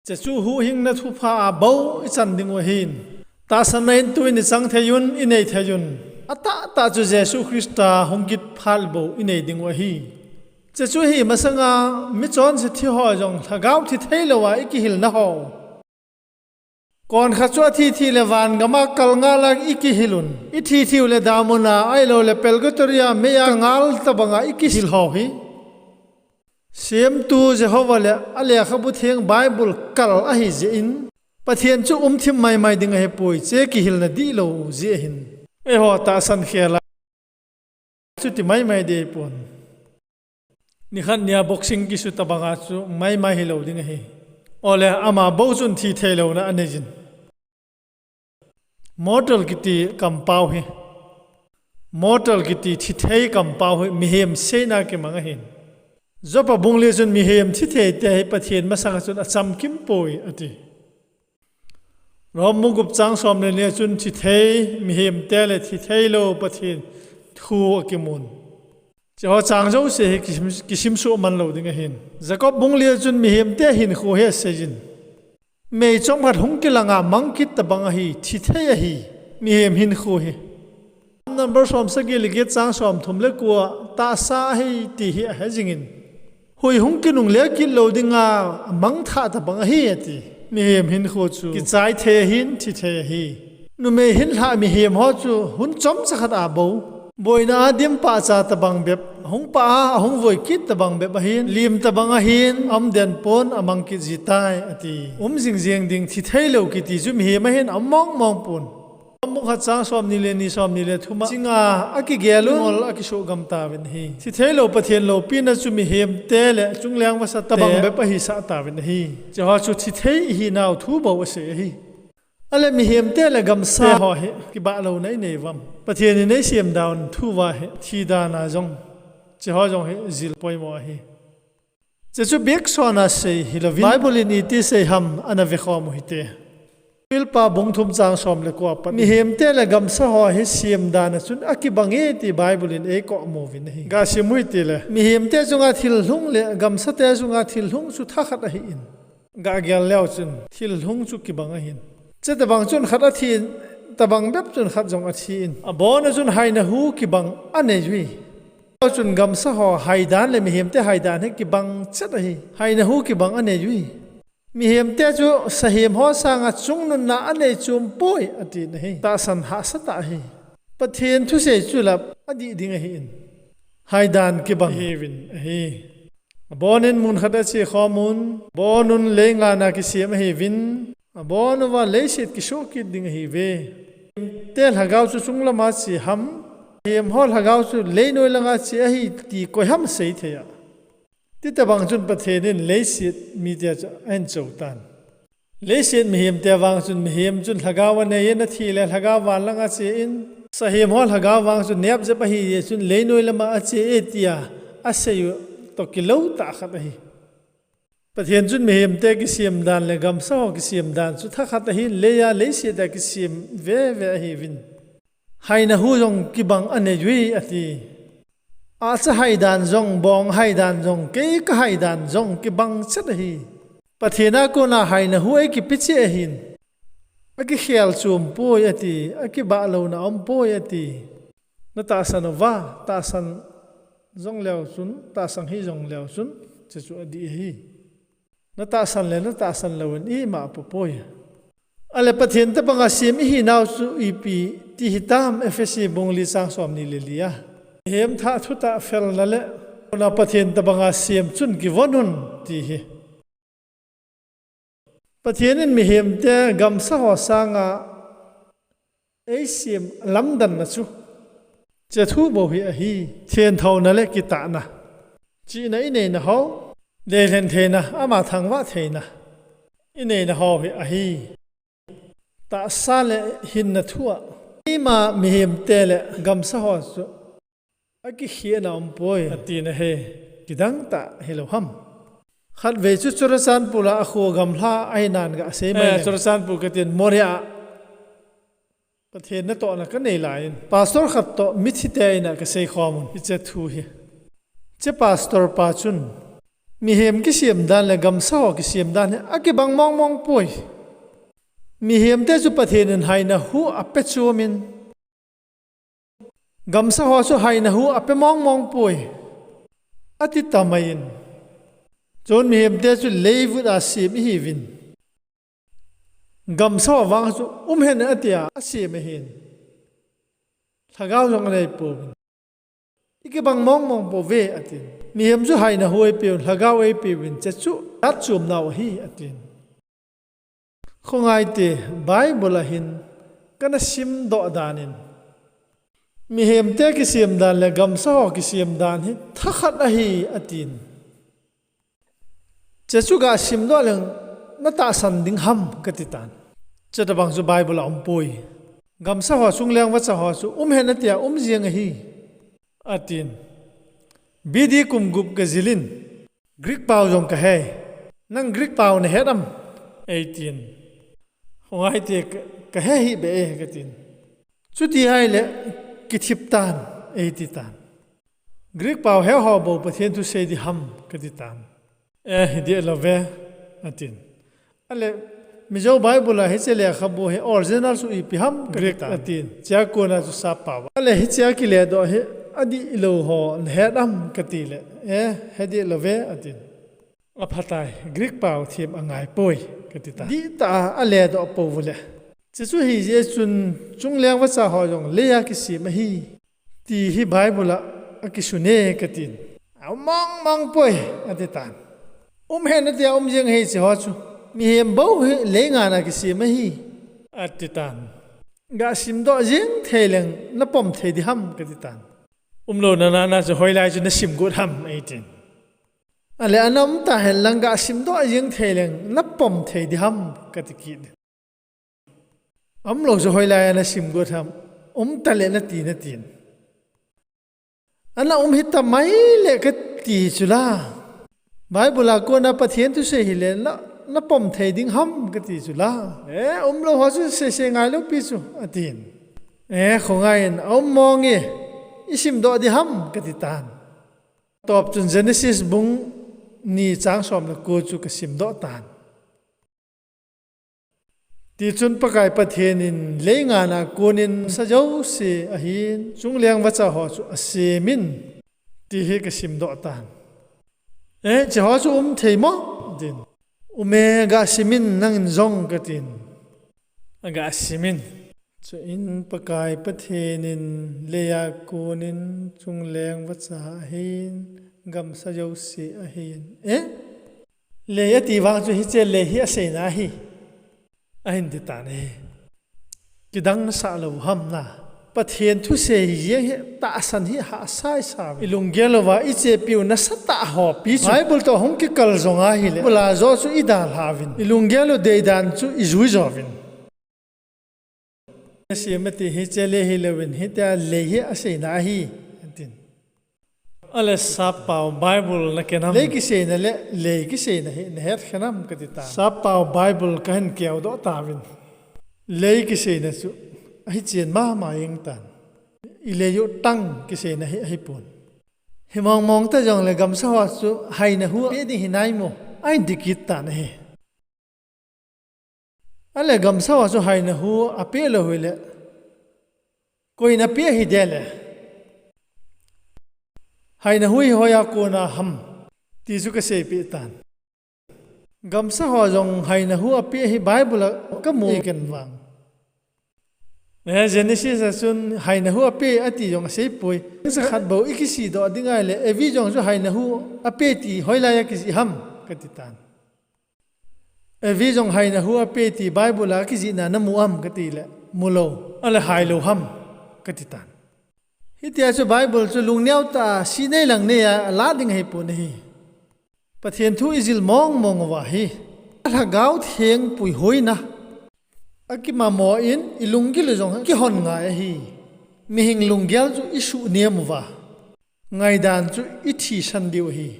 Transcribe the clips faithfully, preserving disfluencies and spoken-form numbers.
Hiche chu huhhingna thupha a bou ichan diu ahin. Tahsanna in tuin ichang thei un, inei thei un. Atahtah chu Jesu Christa hung kit phat bou inei diu ahi. Hiche chu hi masanga michonse thi ho jong lhagao thi thei louva ikihilna ho. Konkhat chu athi thi le van gama kal ngal a ikihil un. Ithi thiu le damun a ahilou le purgatory a meiya ngal tabanga ikihil ho hi. Semtu Jehovah le alekhabu theng Bible kal ahi jeh in, Pathen chu umthim maimai ding ahipoi, hiche kihilna dihlou jeh hin. Eiho tahsan khel a chuti maimai ding ahipon. Nikhat nia boxing kisu tabanga chu maimai hilou ding ahi. Ole ama bou chun thi theilouna anei jin. Mortal kiti kampau hi. Mortal kiti thithei kampau hi mihem seina kimang ahin. Job bung li chun mihem thithei te hi Pathen masanga chun achamkim poi ati. Rom bung gup chang som le ni a chun thithei mihem te le thitheilou Pathen thu akimun. Hicheho chang jouse hi kisim, kisimsuh man lou ding ahin. Jacob bung li a chun mihem te hinkho hi asei jin. Mei chomkhat hung kilanga mang kit tabang ahi, thithei ahi, mihem hinkho hi. Number som sagi le get chang som thum le ko a tahsa ahi ti hi ahe jingin. Hui hung kinungle kit lou dinga mangthah tabang ahi ati. Mihem hinkho chu kichai thei ahin, thi thei ahi. Numei hinlhah mihem ho chu hun chomcha khat a bou. Boina a dim pahcha tabang bep, hung pah a, ahung voi kit tabang bep ahin, lim tabang ahin, aum den pon, amang kit ji tai, ati. Um jing jeng ding thi theilou kiti chu mihem ahin, aum mong mong pon. Rom bung khat chang som ni le ni, som ni le thum a, chinga akigel un, ngol akisoh gam tauvin ahi. Thi theilou Pathen loupina chu mihem te le chungleng vasa tabang bep ahisah tauvin ahi. Hicheho chu thithei ihinau thu bou asei ahi. Ale mihem te le gamsa ho hi kibah louna inei uvam? Pathen in eisem dan thu uva hi thi dan a jong, hicheho jong hi jil poimo ahi. Hiche chu bek sona sei hilouvin Bible in iti sei ham ana vekhom u hite. Pilpa bung thum chang som le ko a pat. Mihem te le gamsa ho hi sem dan a chun akibang e ti Bible in eikoh mo uvin ahi. Gasim u hite le. Mihem te chunga thil lhung le gamsa te chunga thil lhung chu thakhat ahin. Gah gel leu chun thil lhung chu kibang ahin. Hiche tabang chun khat athin, tabang bep chun khat jong athin. Abon a chun haina hu kibang anei uvin. Chun gamsa ho haidan le mihem te haidan hi kibang chet ahi. Haina hu kibang anei uvin. Mihem te chu sahem ho sanga chungnunna anei chom poi ati nahi. Tahsan hahsa tah ahi. Pathen thusei chu lap adih ding ahin. Haidan kibang ahiuvin ahi. Abon in mun khat a che khom un, abon un lei ngan a kisem ahiuvin, abon uva leiset kisoh kit ding ahiuve. Te lhagao chu chunglam a che ham, hem ho lhagao chu leinoi langa che ahi ti koi ham sei thei a. Ti tabang chun Pathen in leiset mite chu ahin chou tan. Leiset mihem te vang chun mihem chun lhagao anei in athi le lhagao van langa che in, sahem ho lhagao vang chun nep jep ahi jeh chun leinoi lama ache e tia asei u toh kilou tah khat ahi. Pathen chun mihem te kisem dan le gamsa ho kisem dan chu thakhat ahin, lei a leiset a kisem veve ahiuvin. Haina hu jong kibang anei uvin ati. Acha haidan jong, bong haidan jong, kei ka haidan jong kibang chet ahi. Pathen a kona haina hu eikipe cheh ahin. Akikhel chom poi ati, akibah louna um poi ati. Na tahsan uva, tahsan jong leu chun, tahsan hih jong leu chun, chuche chu adih ahi. Na tahsan le na tahsan louvin ima apopoi. Ale Pathen tabanga sem ihinau chu ipi ti hitam, Ephesi bung li chang somni le li a. Mihem thah thutah felna le kona Pathen tabanga sem chun kivon un ti hi. Pathen in mihem te gamsa ho sanga eisem lamdanna chu, chuche thu bou hi ahi, thenthauna le kitahna. Chihna ineina ho, deilhen theina, ama thangvah theina ineina ho hi ahi. Tahsa le hinna thu a, ima mihem te le gamsa ho chu akikhehna um poi atina hi, kidang tah hilou ham? Khatvei chu Churachandpur a akho gamla ahi nan gah sei mai. Eh, Churachandpur katin, Moreh a Pathen natohna kanei laiyin, pastor khat toh mithi te in a kasei khom un hiche thu hi. Hiche pastor pa chun, Mihem kisem dan le gamsa ho kisem dan hi akibang mong mong poi. Mihemte chu Pathen in haina hu ape chom in, gamsa ho chu haina hu ape mong mong poi, ati tamai in. Chun mihemte chu leivut a sem ihiuvin, gamsa ho vang chu um hen atia asem ahin, lhagao jong anei pouvin. Ikibang mong mong pouve atin. Mihem chu haina hu eipeuvin, lhagao eipeuvin, chechu atchomnau ahi atin. Khongai te, Bible a hin kana simdoh dan in, mihemte kisem dan le gamsa ho kisem dan hi thakhat ahi atin. Chechu ga simdoh leng natahsan ding ham kati tan. Chutabang chu Bible a umpoi. Gamsa ho, chungleng vacha ho chu um hen atia um jeng ahi, atin. B D kum gup kajil in, Greek pao jong kahe. Nang Greek pao nahet am? Eitin. Khongai te, ka, kahe hih beh e katin. Chuti ahile kithip tan, eiti tan. Greek pao he ho bou Pathen thu sei ding ham kati tan. E, hiding lou ve, atin. Ale, Mizo Bible a hiche lekhabu hi original chu ipi ham kati tan. Greek atin. Chea kona chu sap pao. Ale, hichea kiledoh hi adih lou ho nahet am kati le, e, hedih lou ve, atin. Aphatai, Greek pao them angai poi, kati tan. Dihtah a aledoh pou le. Chuchu hijeh chun chungleng vacha ho jong leiya kisem ahi, ti hi Bible a akisun e katin. Aum mong mong poi, ati tan. Um hen atia um jeng ahi hiche ho chu. Mihem bou hi lei ngana kisem ahi, ati tan. Ga simdoh jeng thei leng napom thei ding ham kati tan. Umlou nana chu hoilai chu nasim got ham eitin. Ale ana um tahen lang ga simdoh jeng thei leng napom thei ding ham kati kit. Umlou chu hoilai a nasim got ham, um tale nati natin. Ana um hita mai le kati chu la. Bible a kona Pathen thusei hile na, napom thei ding ham kati chu la. E, umlou ho chu sese ngailou pi chu, atin. E, khongai in, aum mong e, isimdoh ding ham kati tan. Top chun Genesis bung ni chang som le ko chu kasimdoh tan. Tichun Pakai Pathen in lei ngana konin sa jouse ahin, chungleng vacha ho chu asemin, ti hi kasimdoh tan. E, hiche ho chu um thei mo? Tin. Um e, ga simin nangin jong katin. Aga simin. Chuin Pakai Pathen in leiya konin chungleng vacha ahin, gamsa jouse ahin. E? Lei ati vang chu hiche lei hi aseina ahi, ahin ti tan ahi. Kidang sah lou ham na. Pathen thusei hijeng hi tahsan hi hahsa isau. Ilunggel uva ichepiu nasatah ho pi chu Bible toh hung kikal jong ahile, Bible a joh chu idalha uvin. Ilunggel u deidan chu ijui jo uvin. Nasem ati hiche lei hilouvin, hitia lei hi aseina ahi, atin. Ale sap pao Bible naken ham? Lei kiseina le lei kiseina hi nahet khen am kati tan. Sap pao Bible kahin keudoh tauvin. Lei kiseina chu ahi chen mama jeng tan. Ilei u tang kiseina hi ahipon. Himong mong ta jongle gamsa ho chu haina hu pe ding hinai mo, ahin ti kit tan ahi. Ale gamsa ho chu haina hu ape lou hile, koin ape hidem le? Haina hu hi hoiya kona ham, ti chu kaseipeh tan. Gamsa ho jong haina hu ape hi Bible a kamu ken vang. Eh, Genesis a chun haina hu ape ati jong asei poi. Sa khat bou ikisih doh ding ahile, Evi jong chu haina hu ape ti hoilai a kijih ham, kati tan. Evi jong haina hu ape ti Bible a kijihna namu am kati le, mulou, ale hailou ham, kati tan. Hitia chu Bible chu lungneo tah a, sih nei lang nei a, alah ding ahipon ahi. Pathen thu ijil mong mong uva hi, Lhagao Theng puihoina akimamo in ilunggil u jong kihon ngai ahi. Mihing lunggel chu isuh nem uva, ngaidan chu ithisan diu ahi.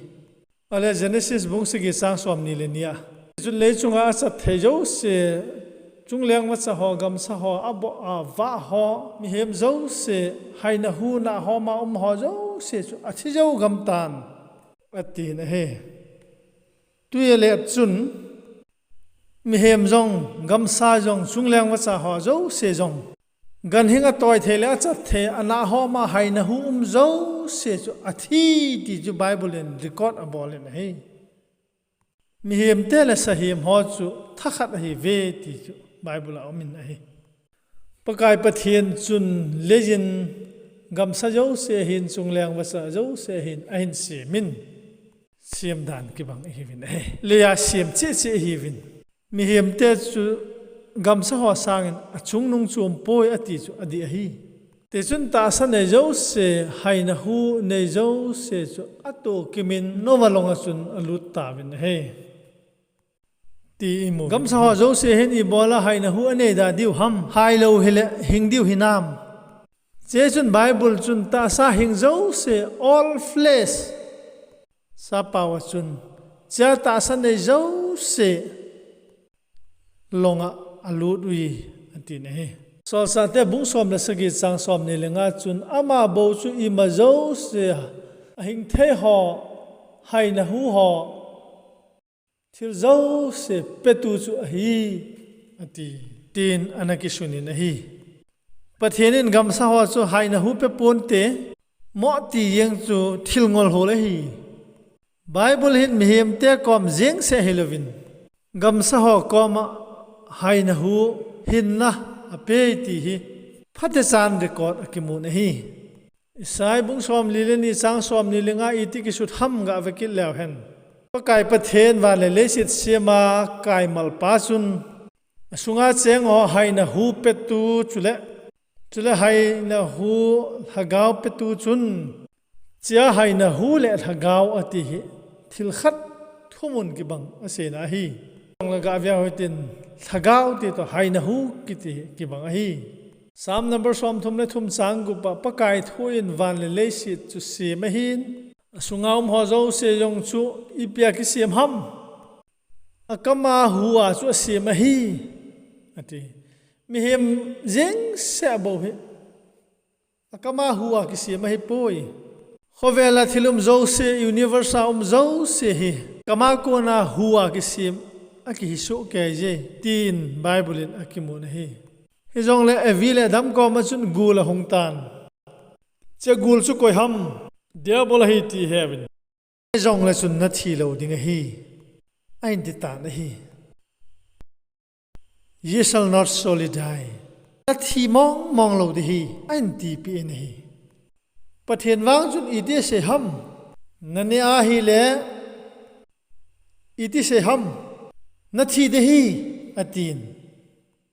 Ale Genesis bung sagi chang somni le ni a. Chun leichunga achat thei jouse, chungleng vacha ho, gamsa ho, aboh a vah ho, mihem jouse, haina hu na ho, ma um ho jouse chu athi jou gam tan, atin ahi. Tuile chun mihem jong, gamsa jong, chungleng vacha ho jouse jong, ganhing atoi thei le achat thei, anah homa haina hu um jouse chu athi ti chu Bible in record abol in ahi. Mihemte le sahem ho chu thakhat ahiuve ti chu Bible a um in ahi. Pakai Pathen chun leiyin gamsa jouse hin, chungleng vacha jouse hin ahin semin, semdan kibang ihiuvin ahi. Leiya sem cheh cheh ihiuvin. Mihemte chu gamsa ho sangin achungnung chu umpoi ati chu adih ahi. Tichun tahsa nei jouse, haina hu nei jouse chu atohkimin Noah longa chun alut tauvin ahi. Ti imu. Gamsa ho jouse hin ibola haina hu anei da diu ham, hailou hile hing diu hinam. Hiche chun Bible chun tahsa hing jouse, all flesh, sappao a chun, hichea tahsa nei jouse longa alut uve, atin ahi. Solchahte bung som le sagi chang somni le nga chun, ama bou chu ima jouse, ahing thei ho, haina hu ho, thil jouse petu chu ahi, ati. Tin ana kisunin ahi. Pathen in gamsa ho chu haina hu peponte, moh ti jeng chu thil ngol hol ahi. Bible hin mihemte kom jeng seh hilouvin, gamsa ho koma haina hu, hinna apei ti hi phatechan record akimun ahi. Isai bung somli le ni chang somni le nga iti kisut ham gah vekit leu hen. Pakai Pathen van le leiset sema kaimalpa chun, asunga cheng ho haina hu petu chule, chule haina hu lhagao petu chun, hichea haina hu le lhagao ati hi thil khat thumun kibang aseina ahi. Jong le gah veu hitin, lhagao ti toh haina hu kiti hi kibang ahi. Psalm number somthum le thum chang gup a, Pakai thu in van le leiset chu sem ahin, asunga um ho jouse jong chu ipi a kisem ham? Akama hu a chu asem ahi, ati. Mihem jeng seh bou hi akama hu a kisem ahipoi. Khovel a thil um jouse, universe a um jouse hi akama kona hu a kisem, akihi soh kei je, tin Bible in akimun ahi. Hijongle Evi le Adam koma chun gul ahung tan. Hiche gul chu koi ham? Diabol ahi ti heuvin. Hijongle chun nathi lou ding ahi, ahin ti tan ahi. Ye shall not surely die. Nathi mong mong lou ding ahi, ahin tipeh in ahi. Pathen vang chun iti asei ham? Naneh ahile iti asei ham? Nathi ding ahi, atin.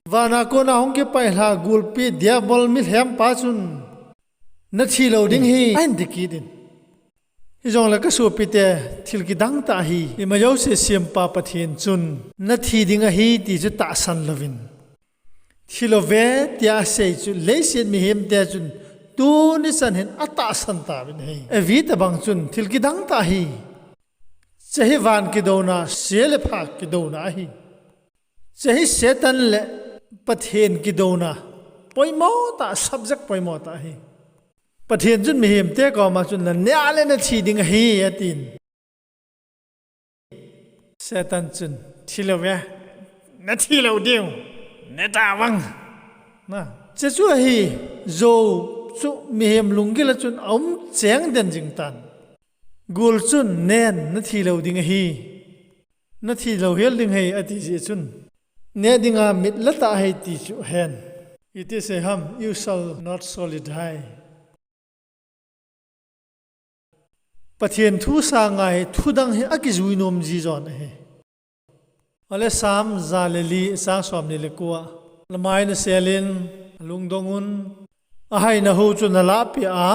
Vana kona hung kipailha gulpi Diabol milhempa chun, nathi lou ding ahi, ahin ti kit in. Hijongle kasopite, thil kidang tah ahi. Ima jouse sempa Pathen chun, nathi ding ahi ti chu tahsan louvin, thi louve tia asei chu leiset mihemte chun tuni chan hin atahsan tauvin ahi. Evi tabang chun thil kidang tah ahi. Hiche hi van kidouna, se le pha kidouna ahi. Hiche hi Satan le Pathen kidouna poimo tah, subject poimo tah ahi. Pathen chun mihemte koma chun, naneh le nathi ding ahi, atin. Satan chun, thi louve, nathi lou diu, ne tavang. Hiche chu ahi, jou chu mihem lunggil a chun aum cheng den jing tan. Gul chun nen, nathi lou ding ahi, nathi lou hel ding ahi, ati jeh chun, neh dinga mit la tah ahi ti chu ahen. Iti asei ham? You shall not surely die. Pathen thu sanga hi thudang hi akijui nom ji jon ahi. Ale Psalm ja le li chang somni le ko a, namai nasel in, alungdong un, ahaina hu chu nalahpeh a,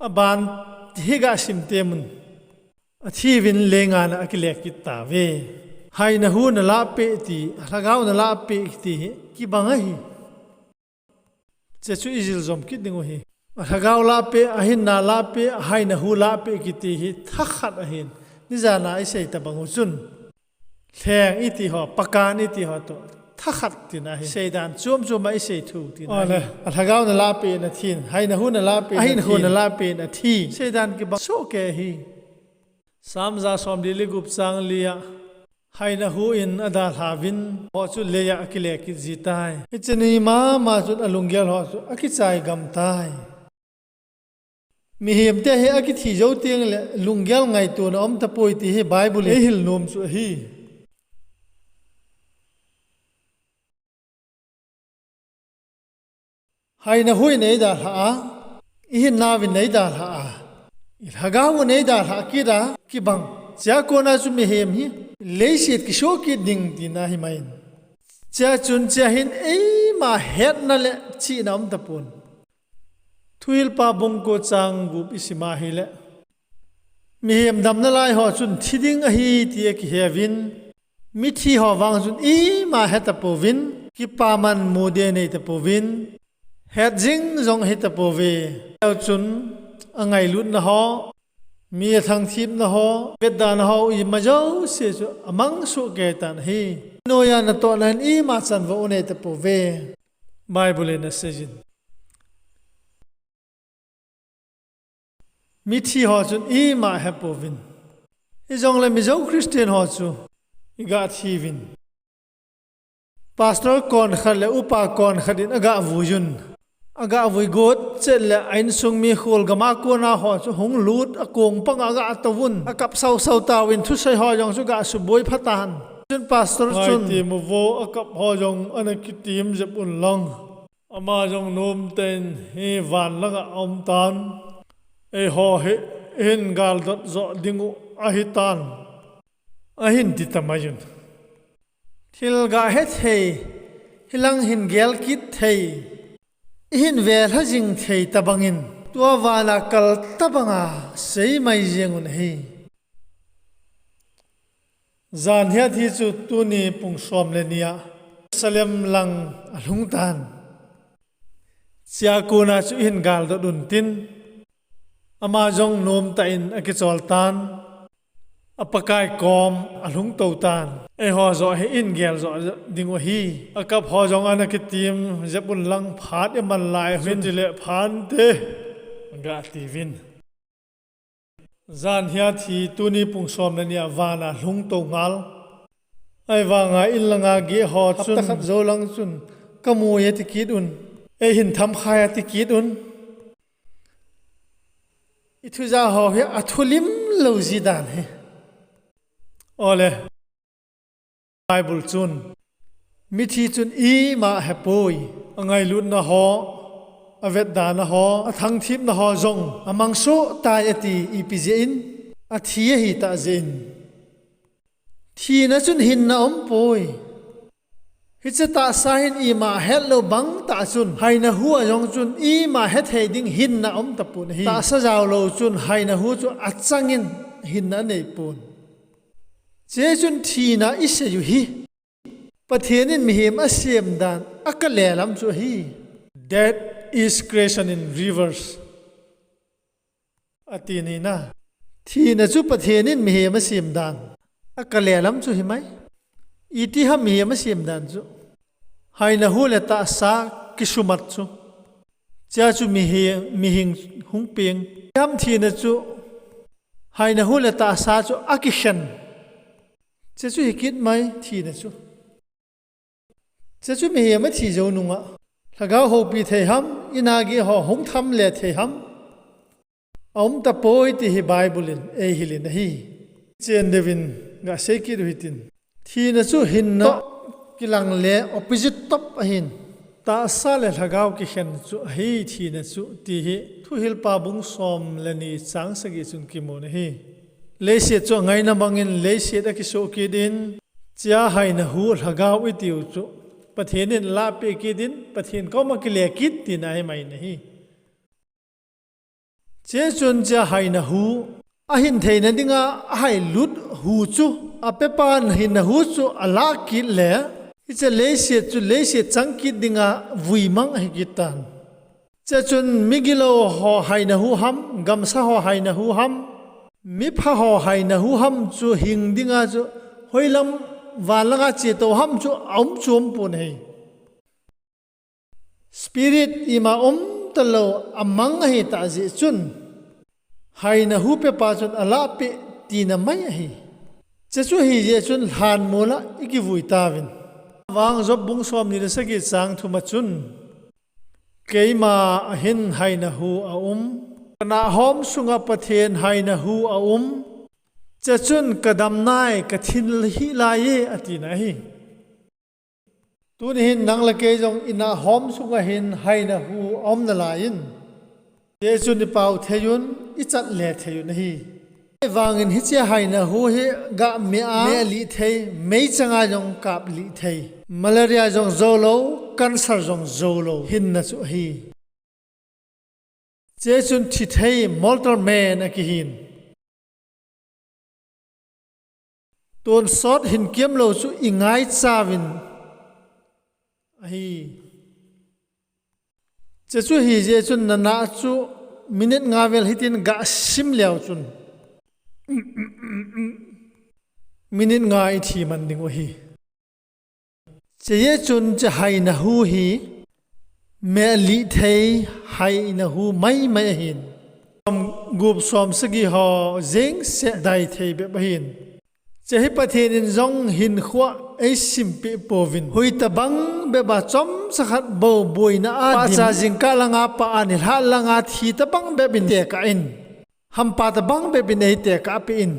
aban hi gah sim temun, athiuvin leingan a akile kit tauve. Haina hu nalahpeh ti, alhagao nalahpeh ti hi kibang ahi. Hiche chu ijil jom kit diu ahi. Alhagao lahpeh, ahinna lahpeh, ahaina hu lahpeh kiti hi thakhat ahin. Nijana isei tabang u chun, lheng iti ho, pakan iti ho toh thakhat tina ahi. Seidan chom chom a isei thou tina ahi. Alhagao nalahpeh in athi, haina hu nalahpeh in athi, ahaina hu nalahpeh in athi. Seidan kibang sohkei ahi. Psalm ja somli le gup chang li a, Haina hu in adalha uvin, ho chu leiya akile kit ji tai. Hiche ni mama chun alunggel ho chu akichai gam tai. Mihem te hi akithi jou teng le lunggel ngaitona um tapoi ti hi Bible in eihil nom chu ahi. Haina hu in eidalha a, ihinna uvin eidalha a, ilhagao uvin eidalha kit a kibang. Chea kona chu mihem hi leiset kiso kit ding tina ahi mai. Chea chun chea hin eima hetna le chihna um tapon. Thuhilpa bung ko chang gup isim a hile, mihem damna lai ho chun thi ding ahi ti akihe uvin, mithi ho vang chun ima he tapouvin, kipaman mude nei tapouvin, het jing jong ahi tapouve. Chun angailutna ho, mi athangthipna ho, vetdana ho, ima jouse chu amang soh kei tan ahi. Noiya natohna in ima chanvo u nei tapouve. Bible in aseiyin. Mithi ho chun ima hepouvin. Hijongle Mizo Christian ho chu iga thiuvin. Pastor konkhat le upa konkhat in aga vuiyun. Aga vui got chet le a insung mi khol gama kona ho chu hung lut, akong panga aga touvun. Akap sausau tauvin, thusei ho jong chu aga suboi phatan. Chun pastor chun, "Ngai temuvo, akap ho jong ana kitem jep un lang. Ama jong nomtah in hi van langa aum tan. Eiho hi hin galdot jo dingu ahitan," ahin ti tamaiyun. Thil ga hethei, hilang hin gel kit thei, ihin velha jing thei tabangin, tua vana kal tabanga seimai jengun ahi. Jan hiat hi chu tuni pung som le nia Jerusalem lang alhung tan. Chea kona chu ihin galdot untin, ama jong nomtah in akichol tan. A Pakai kom alhung tou tan. Eiho joh hi ihin gel jo dingu ahi. Akap ho jong ana kitem jep un lang, phat iman lai hin tile phante, aga tiuvin. Jan hiat hi tuni pung som le nia vana lhung tou ngal. Ahivanga in langa geh ho chun, hapta khat jou lang chun kamu e ati kit un. Eihin thamkhai e ati kit un. Ithuja ho hi athulim lou ji dan hi. Ole. Bible chun, mithi chun ima hepoi, angailutna ho, avetdana ho, athangthipna ho jong amang soh tai ati ipi jeh in, athi ahitah jeh in. Thina chun hinna umpoi. Hiche tahsa hin ima hetlou bang tah chun, haina hu a jong chun ima hethei ding hinna um tapon ahi. Tahsa jaolou chun haina hu chu achangin hinna aneipon. Hiche chun thina isei u hi Pathen in mihem asem dan akale lam chu ahi. Death is creation in reverse, ati nina. Thina chu Pathen in mihem asem dan akale lam chu himai. Iti ham mihem asem dan chu? Haina hu le tahsa kisumat chu. Chea chu mihem, mihing hung peng. Ham thina chu, haina hu le tahsa chu akikhen. Chea chu hikit mai thina chu. Chea chu mihem athi jou nunga lhagao houpi thei ham, in a geh ho hung tham le thei ham? Aum tapoi ti hi Bible in eihil in ahi. Chen deuvin gasei kit u hitin. Thina chu hinna toh kilang le opposite top ahin. Tahsa le lhagao kikhen chu ahi thina chu ti hi Thuhilpa bung som le ni chang sagi chun kimun ahi. Leiset chu angaina bangin leiset akisoh kit in, chea haina hu lhagao itiu chu Pathen in alahpeh kit in, Pathen koma kile kit tina ahi mai in ahi. Chea chun chea haina hu, ahin theina dinga ahailut hu chu, apepan hinna hu chu alah kit le, hiche leiset chu leiset chang kit dinga vui mang ahi kit tan. Chea chun migilou ho haina hu ham, gamsa ho haina hu ham, mipha ho haina hu ham chu hing dinga chu hoilam van langa chetou ham chu aum chu umpon ahi. Spirit ima um talou amang ahitah jeh chun, haina hu pepa chun alahpeh tina mai ahi. Chuche chu ahijeh chun lhanmol a ikivui tauvin. Vang Job bung somni le sagi chang thum a chun, keima a hin haina hu aum, kanahhom sunga Pathen haina hu aum, chuche chun kadam nai, kathil hih lai e, atina ahi. Tuni hin nang le kei jong inahhom sunga hin haina hu aum nalai in, hiche chu ipao thei un, ichat le thei un ahi. Ahivangin hiche haina hu hi gah meh a, meh lih thei, meichang a jong kap lih thei, malaria jong jou lou, cancer jong jou lou hinna chu ahi. Chuche chun thi thei, mortal man akihin. Tonsot hin kiam lou chu ingaichauvin ahi. Chuche chu ahijeh chun nanah chu minute nga vel hitin gah sim leu chun minute nga ithi man ding u ahi. Chuche jeh chun chuche haina hu hi meh lih thei haina hu maimai ahin. Som gup som sagi ho jeng seh dai thei bep ahin. Chuche hi Pathen in jong hinkhoa eisimpeh pouvin, hui tobang bep a chomcha khat bou boina a dim, pahcha jingkah langa pah a nilhah langa thi tobang bep in tekah in, hampa tobang bep in eitekah peh in,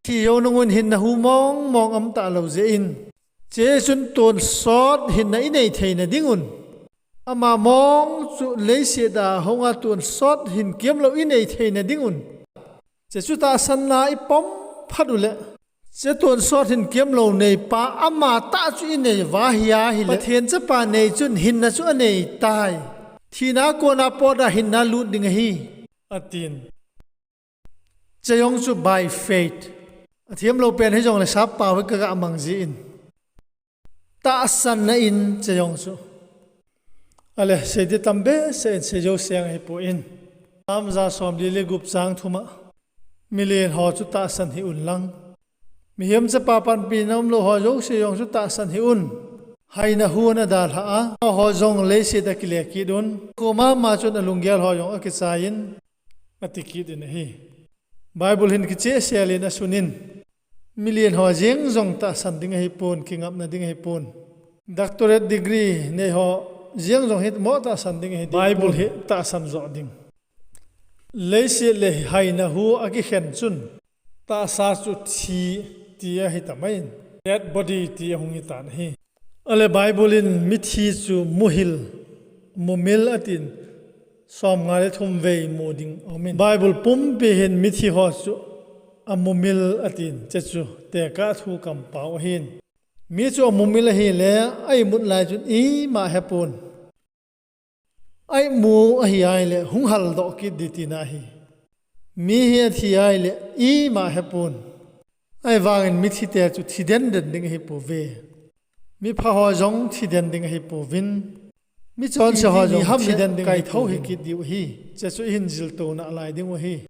thi jou nung un hinna hu mong mong aum talou jeh in, chuche chun tonsot hinna inei theina ding un, ama mong chu leiset a hunga tonsot hin kiam lou inei theina ding un, chuche chu tahsanna ipom phat uleh, chuche tonsot hin kiam lou neipa ama tah chu inei uva ahi ahileh, Pathen Chapa nei chun hinna chu anei tai. Thina kona pot a hinna lut ding ahi, atin. Chuche jong chu by faith. Athem lou pen hijongle sappao hi kagah mang jin, tahsanna in chuche jong chu. Ale, sei ding tam behseh in sei jou seng ahipoi. Sam ja somli le gup chang thum a, milen ho chu tahsan hih un lang, mihem chapa panpina umlou ho jouse jong chu tahsan hih un. Haina hu ana dalhah a, amaho jong leiset a kile kit un. Koma ma chun alunggel ho jong akichai in, ati kit in ahi. Bible hin kichehsel in asun in, milen ho jeng jong tahsan ding ahipon, kingapna ding ahipon. Doctorate degree nei ho jeng jong hi mo tahsan ding ahi, Bible hi tahsan joh ding. Leiset le haina hu akikhen chun, tahsa chu thi ti ahi tamai in, dead body ti ahung hitan ahi. Ale, Bible in mithi chu muhil, mumil atin, somnga le thum vei mu ding aumin, Bible pumpi hin mithi ho chu amumil atin, chuche chu tekah thu kampao ahin. Mi chu amumil ahile, a-imut lai chun ima ahepon. A-imu ahi ahile hung haldoh kit ding tina ahi. Mi hi athi ahile ima ahepon. Ahivangin mithite chu thi denden ding ahipouve. Mipha ho jong thi den ding ahipouvin, michonse ho jong thi den ding ahi, kaithou hikit diu ahi. Chuche chu ihin jiltou nalai dingu ahi.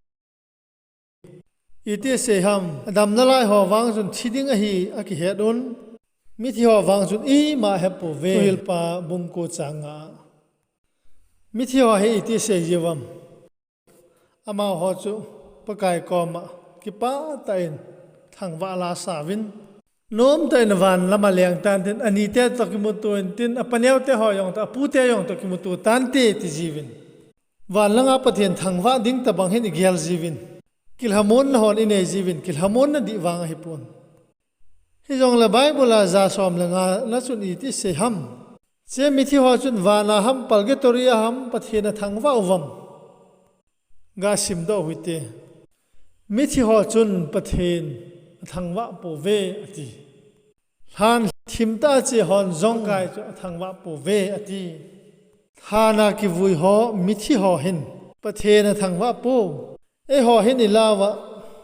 Iti sei ham, adam nalai ho vang chun thi ding ahi akihet un. Mithi ho vang chun ima ahepouve. Thuhilpa bung ko chang nga. Mithi ho hi iti sei jiu vam? Amaho chu Pakai koma kipah tah in thangvah la asauvin, nomtah in van lama leng tan tin, anite toh kimuto intin, apaneo te ho jong toh, apute jong toh kimuto tante, ti jiuvin. Van langa Pathen thangvah ding tobang hin igel jiuvin. Kilhamonna hon inei jiuvin, kilhamonna dih vang ahipon. Hijongle Bible a ja som le nga na chun iti sei ham? Chuche mithi ho chun vana ham, purgatory a ham, Pathen athangvah uvam? Gasimdoh uhite. Mithi ho chun Pathen athangvah pouve ati. Lhan thimtah a che hon jong Pakai chu athangvah pouve ati. Lhana kivui ho, mithi ho hin Pathen athangvah pou. Eiho hin ilah uva,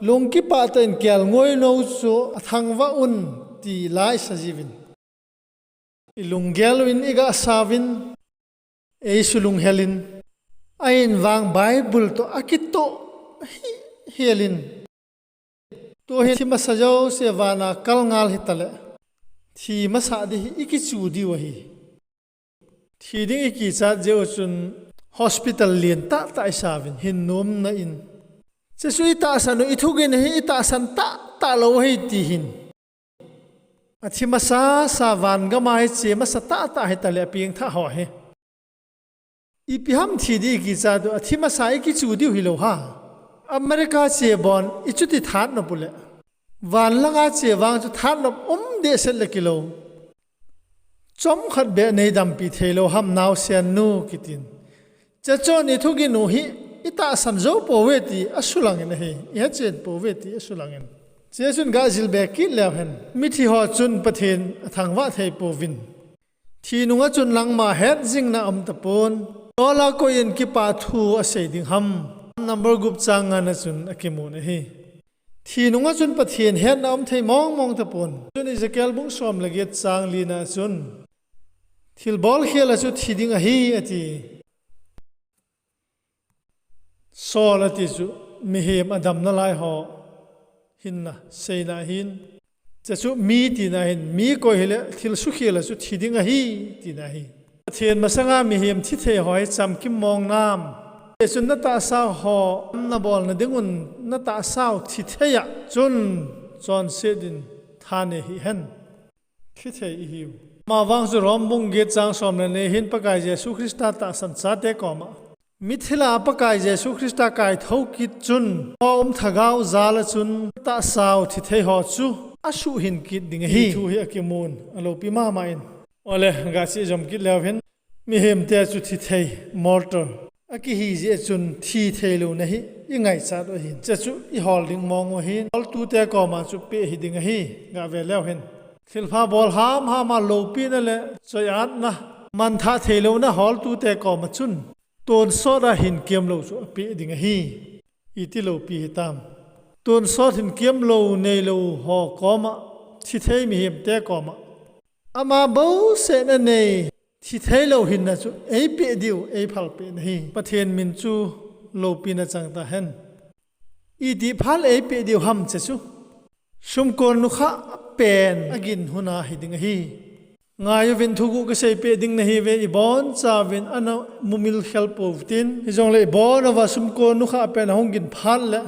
lung kipah tah in kelngoi nou chu athangvah un ti la isa jiuvin. Ilunggel uvin, iga sauvin, eisulunghel in, ahin vang Bible toh akitoh hihel in, tuhin thi masa jouse vana kal ngal hitaleh, thi masa ding hi ikichu diu ahi. Thi ding ikichat jeh u chun hospital lentah tah isauvin, hinnomna in. Chuche chu itahsan u, ithugin hi itahsan tah tahtah lou ahi ti hin. Athi masasa van gam a hi che masa tahtah hitaleh apengthah ho hi ipi ham thi ding kicha tu, athi masa ikichu diu hilou ham. America che bon ichuti that nop uleh, van langa che vang chu that nop um dehset le kilou. Chomkhat beh neidampi theilou ham naosen nu kitin. Chuche chun ithugin u hi itahsan jou pouve ti asulangin ahi, ihechen pouve ti asulangin. Chuche chun gajil be kit leu hen, mithi ho chun Pathen athangvah thei pouvin, thi nunga chun nangma hetjingna aum tapon, tol a koiyin kipah thu asei ding ham. Number gup chang ngana chun akimun ahi. Thi nunga chun Pathen hetna aum thei mongmong tapon. Chun Ezekiel bung som le get chang lina chun, thilbol khel a chu thi ding ahi ati. Sol ati chu mihem adam nalai ho hinna seina ahin. Chuche chu mi tina ahin, mi koi hileh thil sukhel a chu thi ding ahi tina ahi. Pathen masanga mihem thithei ho hi chamkim mong nam. Chuche chun natahsa ho nabolna dingun natahsau thithei a chun chonset in thanei hih hen. Thithei ihiu. Amavang chu Rom bung get chang som le ni hin Pakai Jesu Christa tahsan chate koma, mithila Pakai Jesu Christa kaithou kit chun, aum thagau jal a chun tahsau thithei ho chu asuhhin kit ding ahi. Thu hi akimun, aloupi mama in. Ole, gachih jom kit leu hen, mihemte chu thithei, mortal, akihi jeh chun thi theilouna hi ingaichat u ahin. Chuche chu ihol ding mong u ahin. Holtute koma chu peh hiding ahi, gave leu hen. Thilpha bol hamham a loupina le choi-atna, manthah theilouna holtute koma chun tonsot a hinkemlou chu apeh ding ahi. Iti loupi hitam. Tonsot hinkemlou neilou ho koma, thithei mihemte koma, ama bouseh nanei, thitheilou hinna chu eipeh diu, eiphalpeh na ahi. Pathen min chu loupina chang tahen. Iti phal eipeh diu ham chuche chu, sumkon nukhah pen agin huna hiding ahi. Ngaiuvin, thuguh kaseipeh ding nahiuve, ibonchauvin ana mumil khel poutin, hijongle ibonauva sumkon nukhah pen ahung gin phat leh